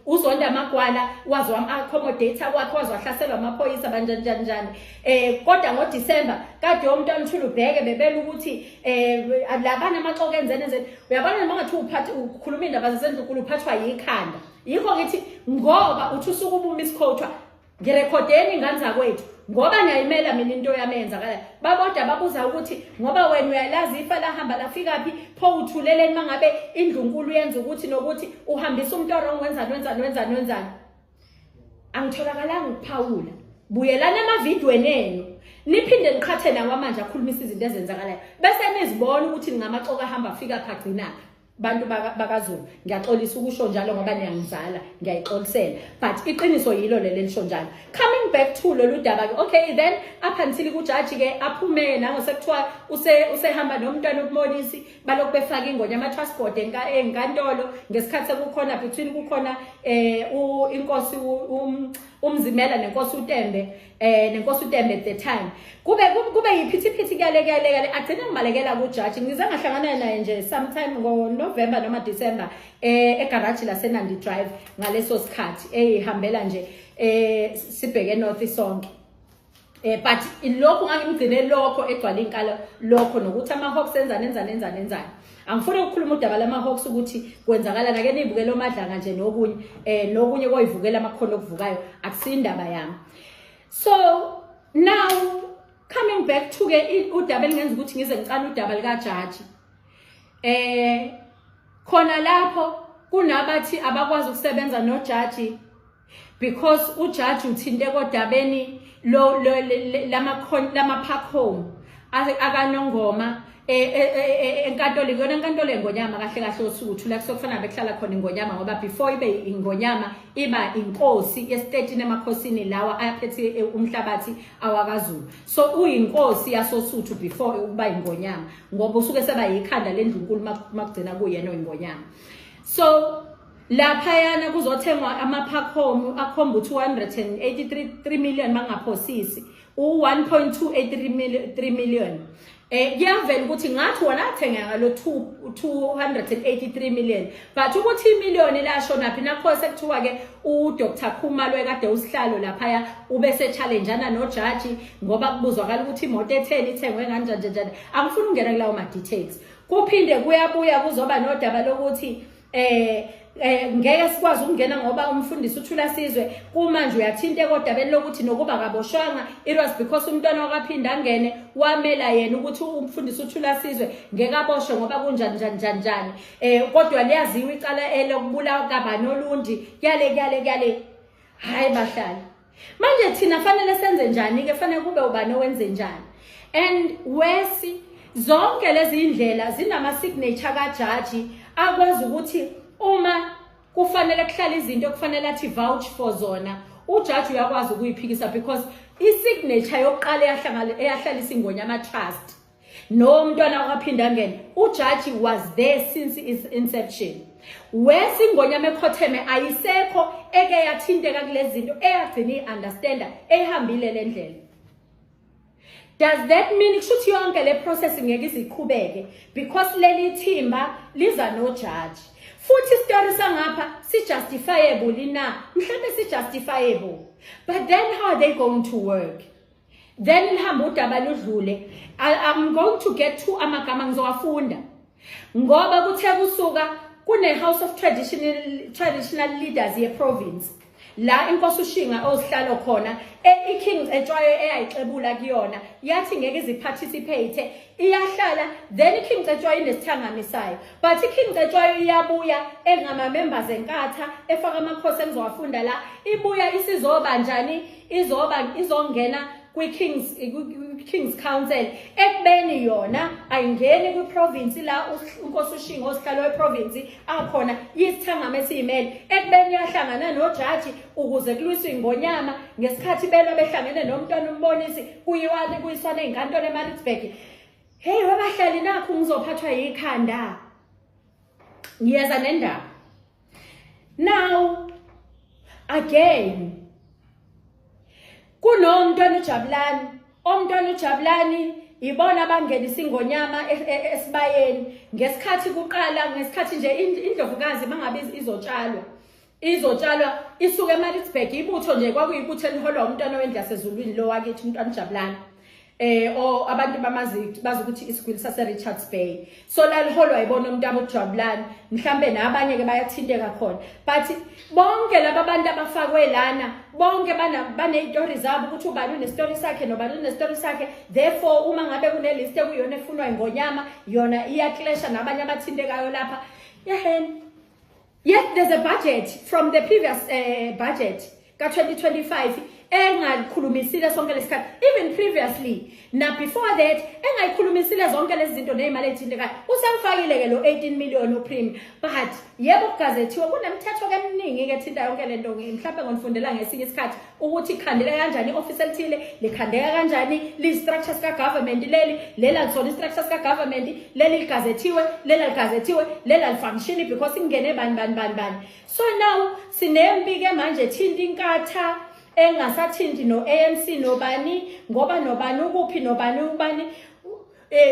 Speaker 1: uzonda amagwala, waze wam-accommodate kwakhe, waze wahlaselwa amaphoyisa, banjani njani njani. Kodwa ngoDisemba kade umntwana uthula ubheke bebela ukuthi labana amaxoki enzeni enzeni. Uyabona, noma ngathi uphathe ukhuluma indaba zasendlunkulu, uphathwa yikhanda. Yikho ngithi ngoba uthi usuke ubumisquothwa, ngirekhodeni ingane zakwethu, ngoba ngiyayimela mina into yami eyenzakalayo. Babodwa babuza ukuthi ngoba wena uyalazi ifa lahamba lafika phi, pho uthuleleni mangabe indlunkulu yenza ukuthi nokuthi uhambisa umuntu wrong, wenzani, wenzani, wenzani, wenzani? Angitholakalanga ukuphawula. Buyelani emavidweni enu, niphinde niqhathe nawo manje akhulumisa izinto ezenzakalayo, bese nizibona ukuthi ningamaxoki ahamba afika phagcinaphi. Bantu bakaZulu, ngiyaxolisa ukusho njalo ngoba niyangizala, ngiyayixolisela, but iqiniso yilo leli elisho njalo. Coming back to lolu daba ke, okay, then up until kujaji ke aphume nangosekuthiwa usehamba nomntwana ubumonisi, balokhu befaka iNgonyama Trust Board enkantolo ngesikhathi sekukhona between kukhona inkosi uMzimela nenkosi uTembe, nenkosi uTembe at the time, kube yiphithiphithi, kuyale kuyale kuyale, agcina ngibalekela kujaji. Ngize ngahlangana naye nje sometime ngo November noma December egarage laseNandi Drive ngaleso sikhathi, eyihambela nje, sibheke north sonke. But lokhu ngangimgcine lokho egcwala inkalo lokho nokuthi ama Hawks enzani, enzani, enzani, enzani. Angifuni ukukhuluma udaba lama Hawks ukuthi kwenzakala nake nibukele oMadlanga nje nokunye, nokunye koyivukela amakhono okuvukayo, akusindaba yami. So now coming back to ke udaba elingenza ukuthi ngize ngicala udaba lika jaji, khona lapho kunabathi abakwazi ukusebenza nojaji because ujaji uthinte kodabeni lo lama park home. akaNongoma enkantolo, iyona enkantolo engonyama kahle kahle oSuthu, la kusokufana bekuhlala khona ingonyama, ngoba before ibe ingonyama iba inkosi yesi-13 emakhosini lawa aphethe umhlabathi awakaZulu. So uyinkosi yasoSuthu before ukuba ingonyama, ngoba usuke seba yikhanda lendlunkulu makugcina kuyena oyingonyama. So laphayana kuzothengwa ama-park home akhomba u-283 million, mangaphosisi u-1.283 million. Kuyavela ukuthi ngathi wona athengeka ngalo 283 million, but ukuthi imiliyoni lashona phi? Nakho sekuthiwa ke uDr Khumalo ekade usihlalo laphaya ubese challengeana nojaji, ngoba kubuzwakala ukuthi imoto etheni ithengwe kanjani njani. Angifuni ukungena kulawo ma details. Kuphinde kuyabuya kuzoba nodaba lokuthi ngeke sikwazi ukungena ngoba umfundisi uThula Sizwe kumanje uyathinte kodabeni lokuthi nokuba kaboshwanga, it was because umntwana wakaphinda angene wamela yena ukuthi umfundisi uThula Sizwe ngeke aboshwe ngoba kunjani njani njani njani. Kodwa liyaziwa icala elokubulawa kabanolundi kuyale kuyale kuyale. Hayi bahlali, manje thina fanele senze njani ke? Fanele kube ubani owenze njani? And wesi zonke lezi indlela zinama signature kajaji akwazi ukuthi uma kufanele kuhlale izinto kufanele athi vouch for zona, ujaji uyakwazi ukuyiphikisa, because isignature yokuqala eyahlangana eyahlalisa Ingonyama Trust nomntwana wakaphinda ngene, ujaji was there since its inception. Wesingonyama ekhotheme ayisekho eke yathinteka kulezi zinto, eyagcina i-understanda, ehambile le ndlela. Does that mean kusho ukuthi yonke le process ngeke iziqhubeke because leli thimba liza nojaji? Futhi isitori sangapha si-justifiable na? Mhlawumbe si-justifiable, but then how are they going to work? Then lihamba udaba ludlule. I'm going to get to amagama ngizowafunda, ngoba kuthe kusuka kune House of Traditional Leaders ye province la inkosi uShinga ozihlalo khona, iKing Cetshwayo eyayixebula kuyona, yathi ngeke iziparticipate, iyahlala. Then iKing Cetshwayo inesithangami sayo, but iKing Cetshwayo iyabuya engama members enkatha efaka amakhosi engizowafunda la. Ibuya isizoba njani? Izoba izongena kwi-King's Council, ekubeni yona ayingeni kwi-province la unkosi uShinga osihlalo we-province akhona, yisithangama esiyimele, ekubeni yahlangana nojaji ukuze kulwiswe ingonyama ngesikhathi belwa behlangene nomntwana uMbonisi, kuyiwane kuyiswana ey'nkantolo eMaritzburg. Hey wabahlali, nakhu ngizophathwa yikhanda, ngiyeza nendaba. Now again kunomntwana uJabulani, omntwana uJabulani ibona abangenisa ingonyama esibayeni ngesikhathi kuqala, ngesikhathi nje indlovukazi mangabe izotshalwa isuke eMaritzburg, ibutho nje kwakuyibutho eliholwa umntwana wendlu yasezulwini lo wakithi, umntwana uJabulani, o abantu bamazi, bazi ukuthi isigwili sase Richards Bay. So laliholwa ibona umntwana uJabulani, mhlambe nabanye ke bayathinteka khona, but bonke laba bantu abafakwe lana bonke bana banezitori zabo, ukuthi ubani unestory sakhe nobani unestory sakhe. Therefore uma ngabe kune list ekuyona efunwa ingonyama, yona iyaclasha nabanye abathintekayo lapha yeheni. Yet there's a budget from the previous budget ka-2025 engakhulumisile sonke lesikhathi, even previously na before that, engayikhulumisile zonke lezi zinto ney'mali ey'thintekayo. Usamfakile ke lo 18 million uPremier, but yebo kugazethiwe, kunemithetho ke eminingi ke ethinta yonke le nto. Mhlawumbe ngonifundela ngesinye isikhathi ukuthi ikhandeka kanjani i-office elithile, likhandeka kanjani, liyi-structure sika-government leli, lela lisona i-structure sika-government leli, ligazethiwe lela, ligazethiwe lela, lifunctioni because ingene bani bani bani bani. So now sinempi ke manje thinta inkatha engasathinti no-ANC nobani, ngoba nobani ukuphi, nobani ubani,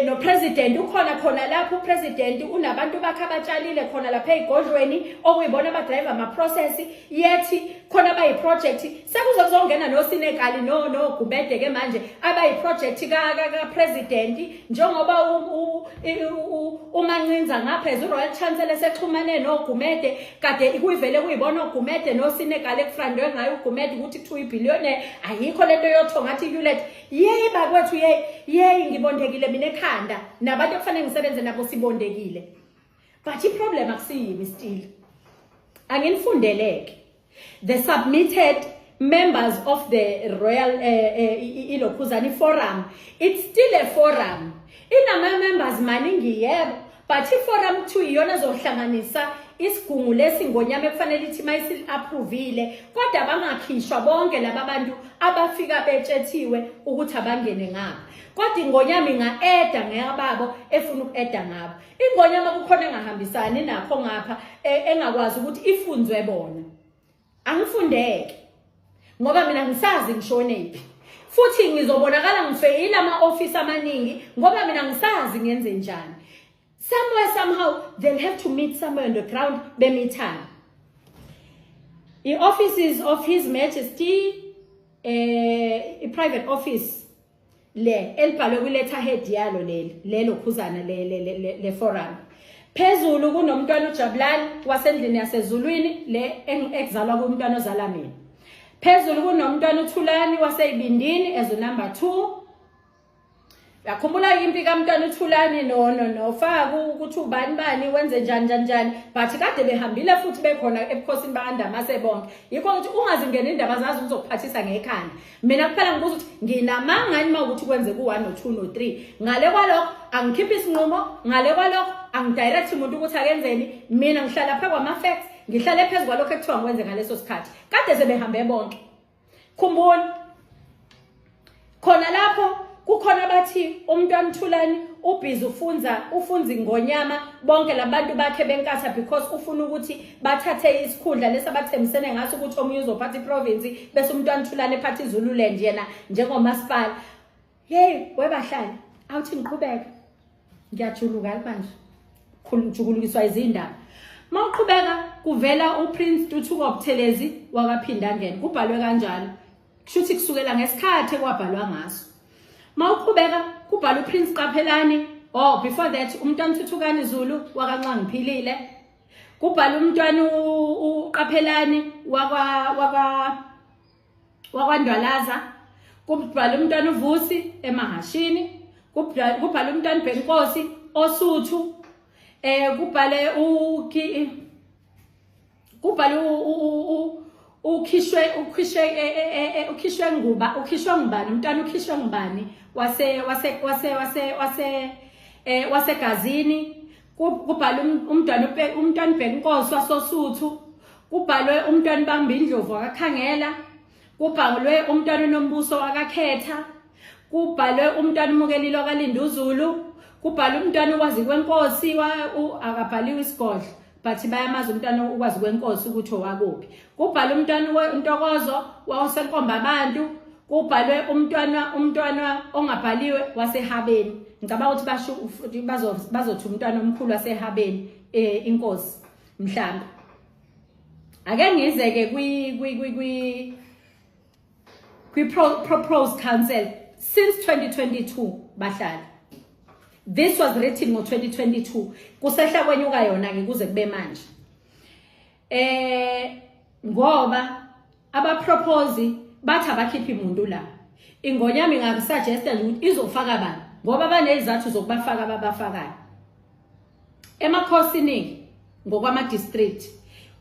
Speaker 1: no president ukhona khona lapho, upresident unabantu bakhe abatshalile khona lapha ezigodlweni okuyibona abadrive ama process, yethi khona bayi project. Sekuze kuzongena noSinegali no Gumede ke manje abayi project ka president, njengoba uMancinza ngapha Royal Chancellor sexhumane noGumede, kade kuyivele kuyibona uGumede noSinegali ekufrandwe ngayo uGumede ukuthi kuthiwa ibillionaire, ayikho lento yotho ngathi Hewlett. Yeyi bakwethu, yeyi yeyi, ngibondekile mina ekhanda, nabantu ekufanele ngisebenze nabo sibondekile, but iproblem akusiyimi still. Anginifundeleke the submitted members of the royal ilokhuzana forum. It's still a forum, inama members maningi, yebo, but i-forum 2 iyona ezohlanganisa isigungu lesi ngonyama ekufanele ithi mayisi-approvile, kodwa bangakhishwa bonke laba bantu abafika betshethiwe ukuthi abangene ngapha. Kodwa ingonyama inga-eda ngeyababo efuna uku-eda ngabo. Ingonyama kukhona engahambisani nakho ngapha, engakwazi ukuthi ifunzwe bona. Angifundeke ngoba mina ngisazi ngishonephi, futhi ngizobonakala ngifeyila ama-ofisi amaningi ngoba mina ngisazi ngenze njani. Somewhere, somehow, they'll have to meet somewhere on the ground, bemithana. I-offices of His Majesty, i-private office le elibhalwe kwi-letterhead yalo leli lelo khuzana le forum. Phezulu kunomntwana uJabulani wasendlini yasezulwini le ekuzalwa kumntwana ozala mina. Phezulu kunomntwana uThulani waseyibindini as number 2. Yakhumbula impi kaMntwana uThulani no Faku ukuthi ubani bani wenze njani njani njani, but kade behambile futhi bekhona ebukhosini bakaNdamase bonke. Yikho ukuthi ungazingena indaba zazi uzokuphathisa ngekhanda. Mina kuphela ngibuza ukuthi nginamanga yini mawukuthi kwenze ku-1 no-2 no-3. Ngale kwalokho angikhiphi isinqumo, ngale kwalokho angidirect umuntu ukuthi akenzeni. Mina ngihlala phezu kwama-facts, ngihlale phezu kwalokho ekuthiwa ngikwenze ngaleso sikhathi. Kade sebehambe bonke. Khumbula khona lapho kukhona bathi umntwana uThulani ubhizi ufunza ingonyama bonke labantu bakhe benkatha because ufuna ukuthi bathathe isikhundla lesi abathembisene ngaso ukuthi omunye uzophatha iprovince bese umntwana uThulani ephatha iZululand yena njengomasipala. Hey webahlali, awuthi ngiqhubeke, ngiyajuluka manje, khulujulukiswa izindaba. Mawuqhubeka kuvela uPrince Ntuthuko Buthelezi wakaPhindangene, kubhalwe kanjalo, kushuthi kusukela ngesikhathi ekwabhalwa ngaso. Mawuqhubeka kubhalwa uPrince Qaphelani, oh, before that umntwana Thuthukani Zulu wakaNxangiphilile, kubhala umntwana uQaphelani wakwaNdwalaza, kubhala umntwana uVusi eMahashini, kubhala umntwana Bhenkosi oSuthu, kubhale kubhale ukhishwe nguba, ukhishwe ngubani umntwana, ukhishwe ngubani wase wase wase wase wase eh wasegazini, kubhalwe umntwana uBhenkosi wasoSuthu, kubhalwe umntwana Bambindlovu wakaKhangela, kubhalwe umntwana uNombuso wakakhetha, kubhalwe umntwana uMukelile wakaLinduzulu, kubhalwe umntwana uKwazi kwenkosi, akabhaliwe isigodlo but bayamazi umntwana uKwazi kwenkosi ukuthi owakuphi, kubhalwe umntwana uNtokozo wasenkomba abantu, kubhalwe umntwana ongabhaliwe waseHabeni. Ngicabanga ukuthi basho bazothi umntwana omkhulu waseHabeni, inkosi mhlawumbe. Ake ngize ke kwi Proposed Council since 2022, bahlali. This was written ngo-2022, kusehla kwenyuka yona ke kuze kube manje, ngoba abapropose bathi abakhiphi umuntu la. Ingonyama ingakusuggesta nje ukuthi izofaka bani ngoba banezizathu zokubafaka ababafakayo emakhosini. Ngokwama district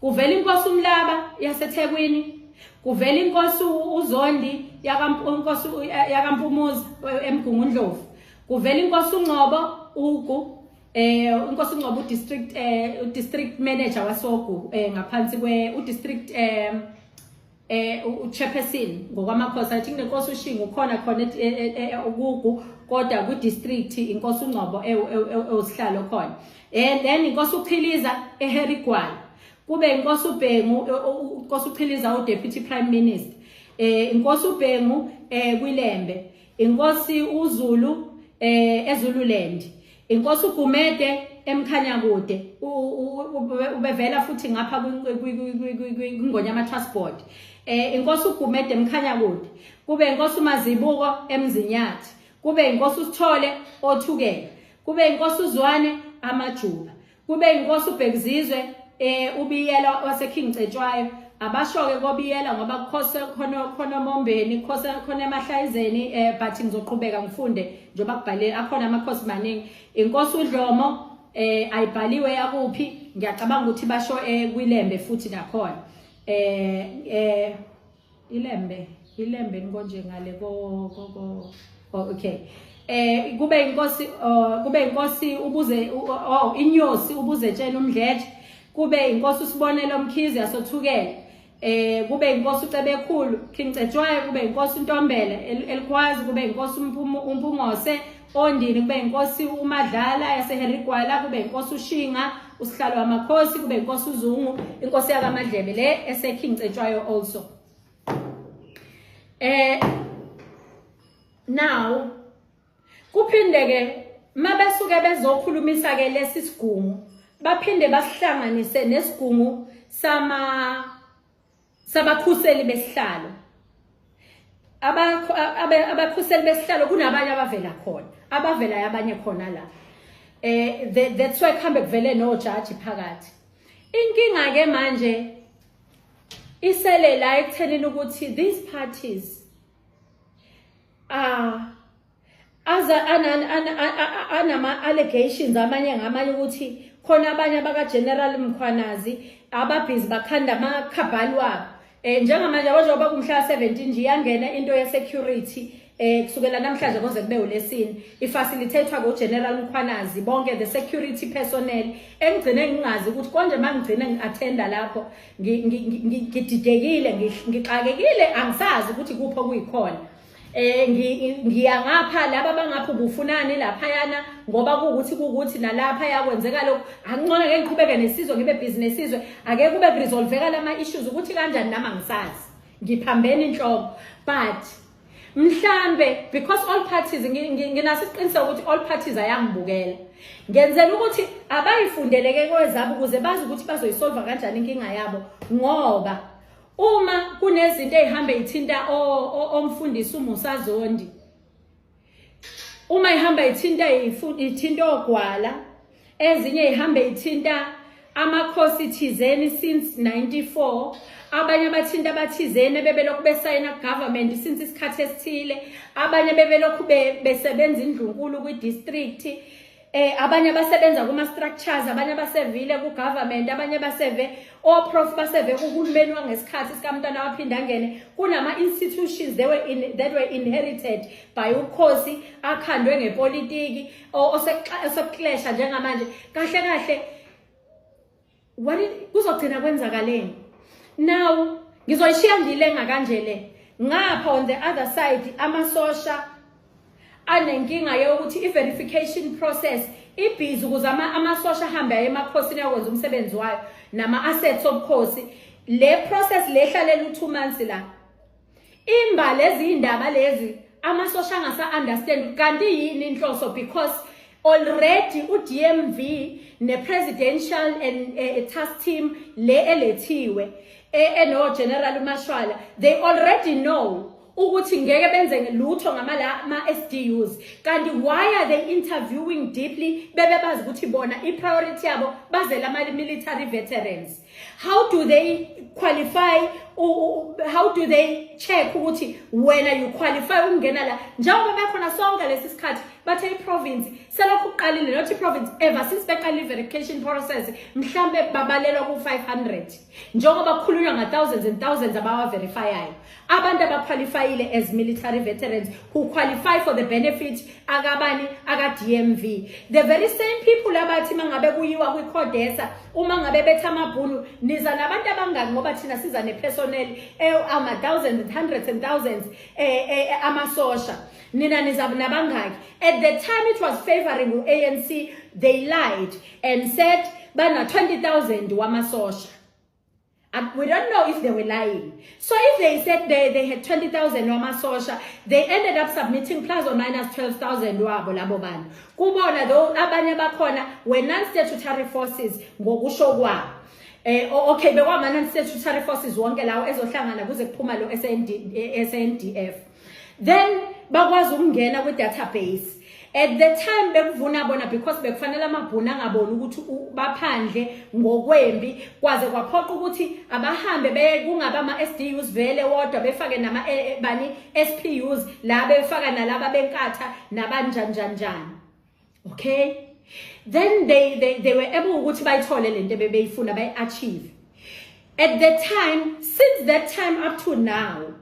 Speaker 1: kuvela inkosi uMlaba yaseThekwini, kuvela inkosi uZondi yakamnkosi yakaMpumuza eMgungundlovu, kuvela inkosi uNgcobo ugu, inkosi uNgcobo district manager wasogu, ngaphansi kwe udistrict uchairperson ngokwamakhosi. Athi kunenkosi uShinga ukhona khona ukugu, kodwa ku district inkosi uNgcobo ewusihlalo khona, and then inkosi uChiliza eHarry Gwala, kube inkosi uBhengu, inkosi uChiliza uDeputy Prime Minister, inkosi uBhengu kwiLembe, inkosi uZulu eZululand, inkosi uGumede eMkhanyakude, ubevela futhi ngapha kwingonyama Trust Board, inkosi uGumede eMkhanyakude, kube inkosi uMazibuko eMzinyathi, kube inkosi uSithole oThukela, kube inkosi uZwane amaJuba, kube inkosi uBhekizizwe uBiyela waseKing Cetshwayo. Abasho-ke koBiyela ngoba kukhose khona khona oMombeni, kukhose khona eMahlayizeni, but ngizoqhubeka ngifunde njengoba kubhale akhona amakhosi maningi. Inkosi uDlomo ayibhaliwe yakuphi, ngiyacabanga ukuthi basho kwiLembe futhi nakhona. iLembe, iLembe konje ngale ko. Oh, okay. Kube inkosi, kube inkosi ubuze, oh, inyosi uBuzetsheni uMdletshe, kube inkosi uSibonelo Mkhize yasoThukela, kube inkosi uCebekhulu, King Cetshwayo, kube inkosi uNtombela Elikhwazi, kube inkosi uMpungose Ondini, kube inkosi uMadlala yaseHarry Gwala, kube inkosi uShinga, usihlalo wamakhosi, kube inkosi uZungu, inkosi yakaMadlebe le ese King Cetshwayo also. Now kuphinde ke mabesuke bezokhulumisa ke lesi sigungu, baphinde basihlanganise nesigungu sama sabakhuseli besihlalo. Abakhuseli besihlalo kunabanye abavela khona, abavela abanye khona la. That's why kuhambe kuvele nojaji phakathi. Inkinga ke manje isele la ekuthenini ukuthi these parties are aza anama allegations amanye ngamanye, ukuthi khona abanye abaka General Mkhwanazi ababhizi bakhanda amakhabhali wabo. Njengamanje njengoba kumhla 17 nje, iyangena into ye security kusukela namhlanje koze kube ulesini, ifacilitatewa go General Mkhwanazi, bonke the security personnel. Engigcine ngingazi ukuthi konje mangigcine ngiattenda lapho, ngididekile, ngixakekile, angisazi ukuthi kupho kuyikhona. Ngiya ngapha, laba bangapha ubufunani laphayana, ngoba kuwukuthi nalapha yakwenzeka lokhu. Angcono ke ngiqhubeke nesizwe, ngibe busy nesizwe, ake kube kuresolveka lama issues ukuthi kanjani, nami angisazi, ngiphambene inhloko. But mhlambe because all parties, nginaso isiqiniseko ukuthi all parties ayangibukela, ngenzela ukuthi abayifundeleke kwezabo ukuze bazi ukuthi bazoyisolva kanjani inkinga yabo, ngoba uma kunezinto ezihambe ithinta omfundisi uMusa Zondi, uma ihamba ithinta ogwala, ezinye ihambe ithinta amakhosi thizeni since 94, abanye abathinta abathizeni bebelokhu besayina government since isikhathi esithile, abanye bebelokhu besebenza indlunkulu kwi-district, abanye abasebenza kuma structures, abanye abasevile ku government, abanye baseve oprof, baseve kuhulumeni wangesikhathi sikaMntwana waphinda angene, kunama institutions they were in, that were inherited by ukhosi, akhandwe ngepolitiki, osekuclasha njengamanje. Kahle kahle what kuzogcina kwenzakaleni? Now ngizoyishiya ngilenga kanje le. Ngapha on the other side, amasosha anenkinga yokuthi i-verification process ibhizi ukuze amasosha ahambe aye emakhosini ayokwenza umsebenzi wayo nama-assets obukhosi. Le process le hlalela u-2 months la, imba lezi indaba lezi amasosha angasa-understand kanti yini inhloso, because already u-DMV ne-presidential and task team le elethiwe eno General uMashwala, they already know ukuthi ngeke benze lutho ngamala ama SDUs. Kanti why are they interviewing deeply bebe bazi ukuthi bona i-priority yabo bazela ama military veterans? How do they qualify? How do they check ukuthi wena you qualify ukungena la, njengoba bekhona sonke lesi sikhathi bathe i-province selokhu kuqalile, not i-province, ever since beqalile i-verification process, mhlambe babalelwa ku-500, njengoba kukhulunywa nga-thousands and thousands abawaverifyayo, abantu abaqualifyile as military veterans who qualify for the benefit akabani, aka-DMV? The very same people abathi mangabe kuyiwa kwi-CODESA, uma ngabe betha amabhunu, niza nabantu abangaki, ngoba thina siza ne-personnel ama-thousands and hundreds and thousands amasosha, nina niza nabangaki? At the time it was favoring u-ANC, they lied and said bana 20,000 wamasosha. And we don't know if they were lying. So if they said they had 20,000 wamasosha, they ended up submitting plus or minus 12,000 wabo labo bantu. Kubona though abanye bakhona were non-statutory forces ngokusho kwabo. Okay, bekwama non-statutory forces wonke lawo ezohlangana kuze kuphuma lo SND, SANDF. Then bakwazi ukungena kwi-database. At the time bekuvuna bona because bekufanele amabhunu angaboni ukuthi baphandle ngokwembi, kwaze kwaphoqa ukuthi abahambe beye kungaba ama-SDUs vele wodwa, befake nama bani SPUs la, befaka nalaba benkatha nabanjanjanjani. Okay, then they were able ukuthi bayithole lento bebeyifuna, bayi-achieve at the time. Since that time up to now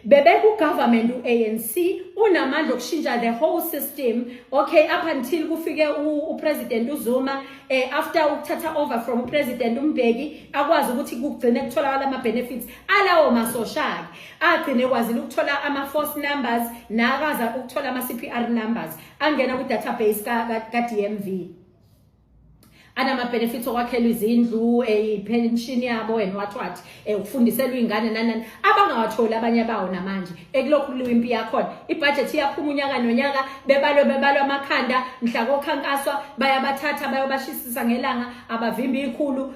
Speaker 1: Bebeku-government u-ANC unamandla okushintsha the whole system, okay, up until kufike uPresident uZuma, after ukuthatha over from uPresident uMbeki, akwazi ukuthi kugcine kutholakala ama-benefits alawo masosha-ke agcine kwazile ukuthola ama-force numbers, nakaza ukuthola ama-CPR numbers angena kwi-database ka-DMV, anama-benefits okwakhelwa izindlu, i-pension yabo and what what, ukufundiselwa iy'ngane, nani nani, abangawatholi abanye bawo namanje ekulokhu kuliwa impi yakhona. Ibhajethi iyaphuma unyaka nonyaka, bebalwe bebalwa amakhanda mhla kokhankaswa, bayabathatha bayobashisisa ngelanga, abavimbi ikhulu,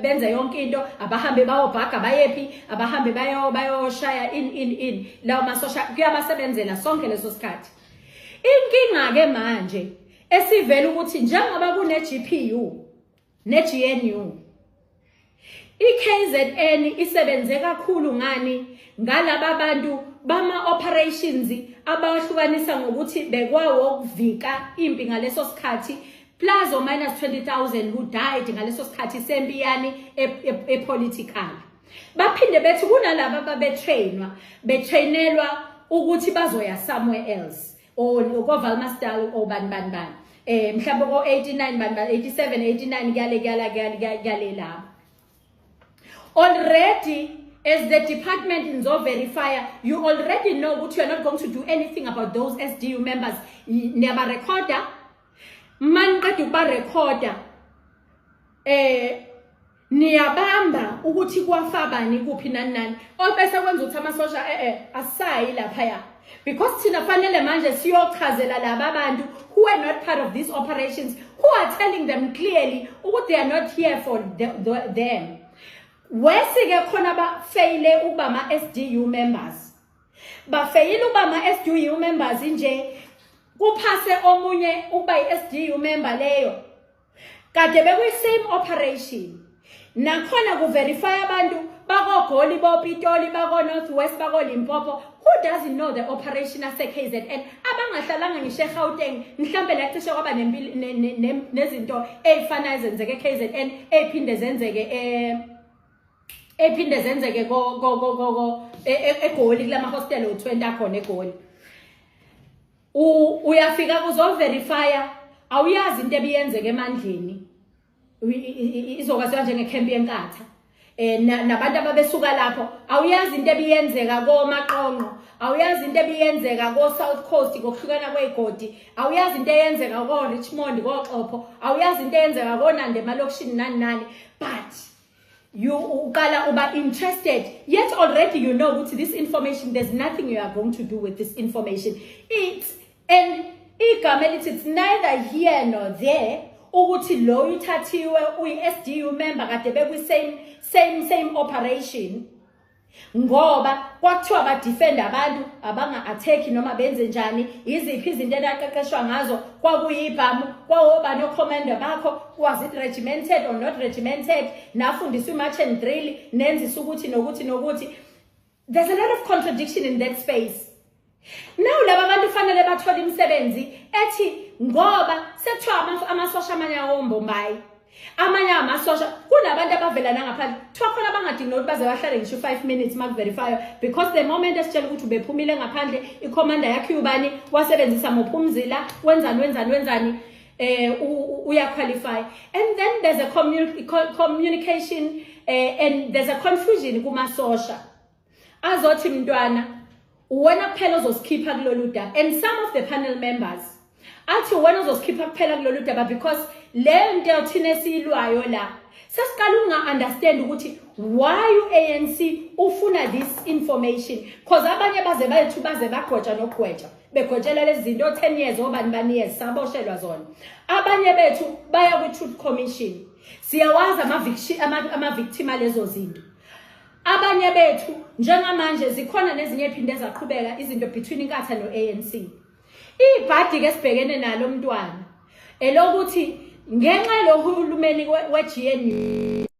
Speaker 1: benze yonke into, abahambe bayobhaga, bayephi, abahambe bayoshaya in in in lawo masosha kuyabasebenzela sonke leso sikhathi. Inkinga-ke manje esivela ukuthi njengoba kune-GPU ne-GNU, i-KZN isebenze kakhulu ngani? Ngalaba bantu bama-operations abahlukanisa ngokuthi bekwawokuvika impi ngaleso sikhathi, plus or minus 20,000 who died ngaleso sikhathi sempi yani e-political. Baphinde bethi kunalaba ababetrainwa, betrainelwa ukuthi bazoya somewhere else or ko-Valmasdal or bani bani bani, mhlawumbe ko-89 bani bani, 87, 89, kuyale kuyala kuyale kuyale lapho. Already as the department nizo-verify, you already know ukuthi you are not going to do anything about those SDU members. Niyabarekhoda, maniqeda ukubarekhoda, niyabamba ukuthi kwafa bani kuphi, nani nani, obese kwenza ukuthi amasosha asayi laphaya because thina fanele manje siyochazela laba bantu who are not part of these operations, who are telling them clearly ukuthi they are not here for them. Wesi-ke khona bafeyile ukuba ama-SDU members, bafeyile ukuba ama-SDU members nje, kuphase omunye ukuba i-SDU member leyo kade bekuyi-same operation. Nakhona kuverify abantu bakoGoli, boPitoli, bako-North West, bako-Limpopo, who doesn't know the operation ase-KZN, abangahlalanga ngisho eGauteng, mhlambe la cishe kwaba nezinto ey'fanayo ezenzeke e-KZN, ey'phinde zenzeke ephinde zenzeke ko ko ko ko ko eGoli, kulama hostel u20 akhona eGoli. Uyafika kuzoverifya, awuyazi into ebiyenzeka emandleni, izokwaziwa njengekhempi yeNkatha, nabantu ababesuka lapho. Awuyazi into ebiyenzeka koMaqonqo, awuyazi into ebiyenzeka ko-South Coast ngokuhlukana kwey'godi, awuyazi into eyenzeka ko-Richmond, koXopho, awuyazi into eyenzeka koNanda emalokishini, nani nani, but you uqala uba interested, yet already you know ukuthi this information, there's nothing you are going to do with this information. It's and igama elithi it's neither here nor there ukuthi lo uthathiwe uyi-SDU member kade bekwi same operation, ngoba kwakuthiwa badefend abantu, abanga-attack noma benze njani. Iziphi izinto enaqeqeshwa ngazo? Kwakuyibhamu? Kwawobani ocommander bakho? Was it regimented or not regimented? Nafundiswa i-march and drill? Nenzisa ukuthi nokuthi nokuthi? There's a lot of contradiction in that space. Now laba bantu fanele bathole imisebenzi ethi ngoba sekuthiwa amasosha amanye awombombayi, amanye amasosha kunabantu abavela nangaphandle, kuthiwa khona abangadingi nokuthi baze bahlale ngisho 5 minutes makuverifywa, because the moment esitshela ukuthi ubephumile ngaphandle, icommander yakhe ubani, wasebenzisa muphi umzila, wenzani wenzani wenzani, uyaqualify. And then there's a communication and there's a confusion kumasosha azothi, "Mntwana, uwena kuphela ozosikhipha kulolu daba." And some of the panel members athi, "Wena uzosikhipha kuphela kulolu daba, because le nto thina esiyilwayo la sesiqala ukunga-understand ukuthi why u-ANC ufuna this information," because abanye baze bethu baze bagwetshwa nokugwetshwa, begwetshela lezi zinto 10 years, obani bani years, saboshelwa zona. Abanye bethu baya kwi-Truth Commission, siyawazi ama-victim alezo zinto. Abanye bethu njengamanje zikhona nezinye ephinde zaqhubeka izinto between iNkatha no-ANC. Ibhadi ke sibhekene nalo, mntwana, elokuthi ngenxa yohulumeni we-GNU.